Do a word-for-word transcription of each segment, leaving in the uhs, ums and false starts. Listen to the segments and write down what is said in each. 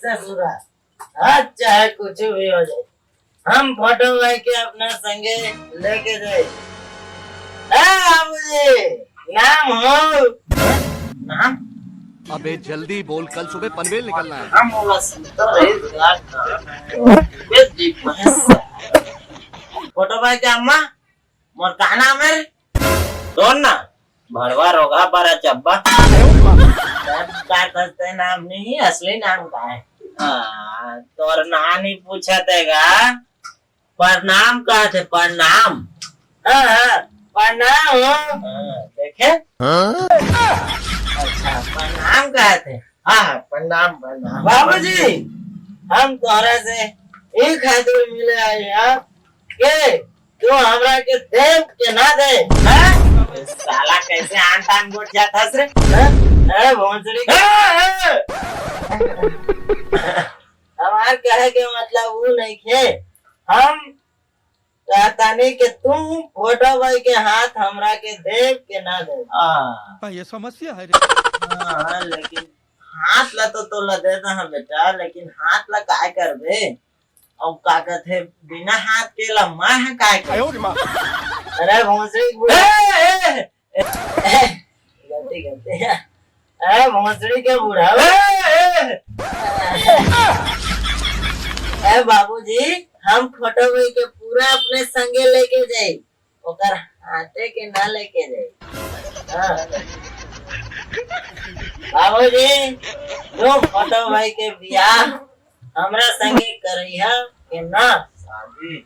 ससुरा, आज चाहे कुछ भी हो जाए, हम फोटो भाई के अपना संगे लेके जाए। ए बाबूजी, नाम हो। नाम? अबे जल्दी बोल, कल सुबह पनवेल निकलना है। हम बोला सुनता रहे, यार, नाम। ये दीप है। फोटो भाई के अम्मा, मोर का नाम है रे? तोर ना, भड़वा रोगा बड़ा चब्बा। तब का करते नाम नहीं, असली नाम का है? हाँ, तोर नाम नहीं पूछा तेगा। प्रणाम कहा थे, प्रणाम। हाँ, हाँ, प्रणाम हो। हाँ, देखे? हाँ? अच्छा, प्रणाम कहा थे। हाँ, हाँ, प्रणाम, प्रणाम। बाबूजी, हम तोरा से ई खातिर मिले आए हैं कि तू हमरा के देव के ना दे, हाँ? साला कैसे आन तान गोठ जात हस रे? हाँ? ए, भोंसड़ी के। ए, ए! हमार कहे के मतलब वो नहीं खे। हम कहतानी कि तू फोटो भाई के हाथ हमरा के देव के ना दे। हाँ। हाँ, ये समस्या है रे। हाँ, लेकिन हाथ ला तो तोला दे दे हाँ बेटा, लेकिन हाथ ला काय करबे? अब का कहथे, बिना हाथ के ला मैं ह काय करूं? अरे भोंसड़ी के बूढ़ा। ए, ए, ए, ए, गलती, गलती। अरे भोंसड़ी के बूढ़ा। ए, ए, ए बाबूजी, हम फोटो भाई के पूरा अपने संगे लेके जाई, ओकर हाथे के ना लेके जाई। हाँ। बाबूजी, जो फोटो भाई के बियाह हमरा संगे करइहा के ना? शादी,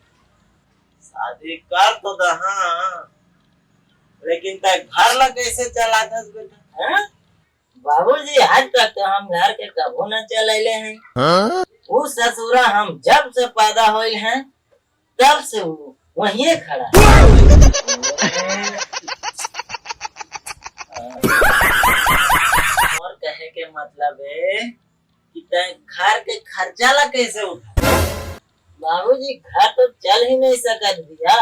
शादी कर तो दहा, लेकिन तै घर ला कैसे चलाथस बेटा? हाँ? बाबूजी, आज तक तो हम घर के कभू न चलैले हैं। हाँ? वो ससुरा हम जब से पैदा होइल हैं, तब से वो वहीं खड़ा है। और कहे के मतलब है कि तै घर के खर्चा ला कैसे उठा? बाबूजी, घर तो चल ही नहीं सकत भैया,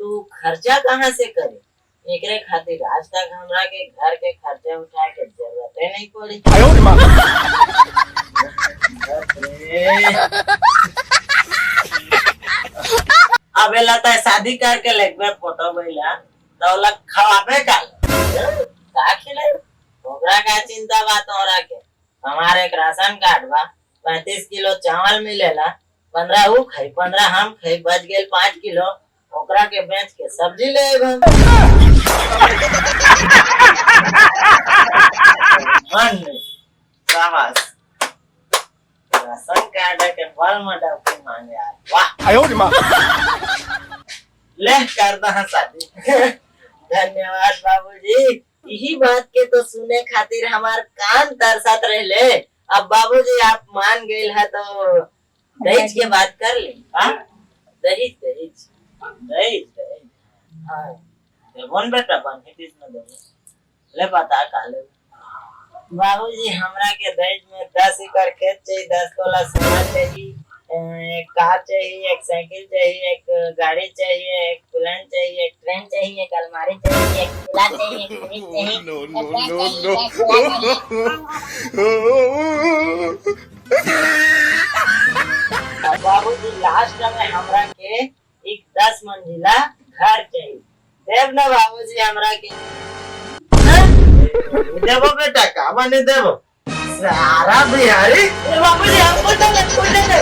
तू खर्चा कहाँ से करे? एकरे खातिर आज तक हमरा के घर के खर्चा उठाए के जरूरत ही नहीं पड़ी। बाप रे। अब एला तै शादी करके लेके फोटो भैया, तो ओला खवाबे का? का खिले? ओकरा का चिंता बा तोहरा के? हमार एक राशन कार्ड बा, पैंतीस किलो चावल मिलेला, पंद्रह ऊ खाई, पंद्रह हम खाई, बच गेल पाँच किलो, ओकरा के बेच के सब्जी ले आइब हम। धन्य, शाबाश। राशन कार्ड के बल में डबकी मांगे आज, वाह। ले कर दहा शादी। धन्यवाद बाबूजी। यही बात के तो सुने खातिर हमार कान तरसत रहले। अब बाबूजी आप मान गइल है तो दहेज के बात कर ले। हाँ? दहेज, दहेज। दहेज, दहेज। हाँ। देबो न बेटा, बन के तीस में देबो। ले बता का ले। बाबूजी, हमरा के दहेज में दस एकड़ खेत चाहिए, दस तोला सोना चाहिए, अ, एक कार चाहिए, एक साइकिल चाहिए, एक गाड़ी चाहिए, एक प्लेन चाहिए, एक ट्रेन चाहिए, एक अलमारी चाहिए, एक चूल्हा चाहिए, एक फ्रिज चाहिए, एक गैस चाहिए, एक चूल्हा चाहिए। अब बाबूजी, लास्ट में हमरा के एक दस मंजिला घर चाहिए। देव ना बाबूजी हमरा के। हाँ? देबो बेटा, का बने देबो? सारा बिहारी। ए बाबूजी, हमको तो लटकू दे दे।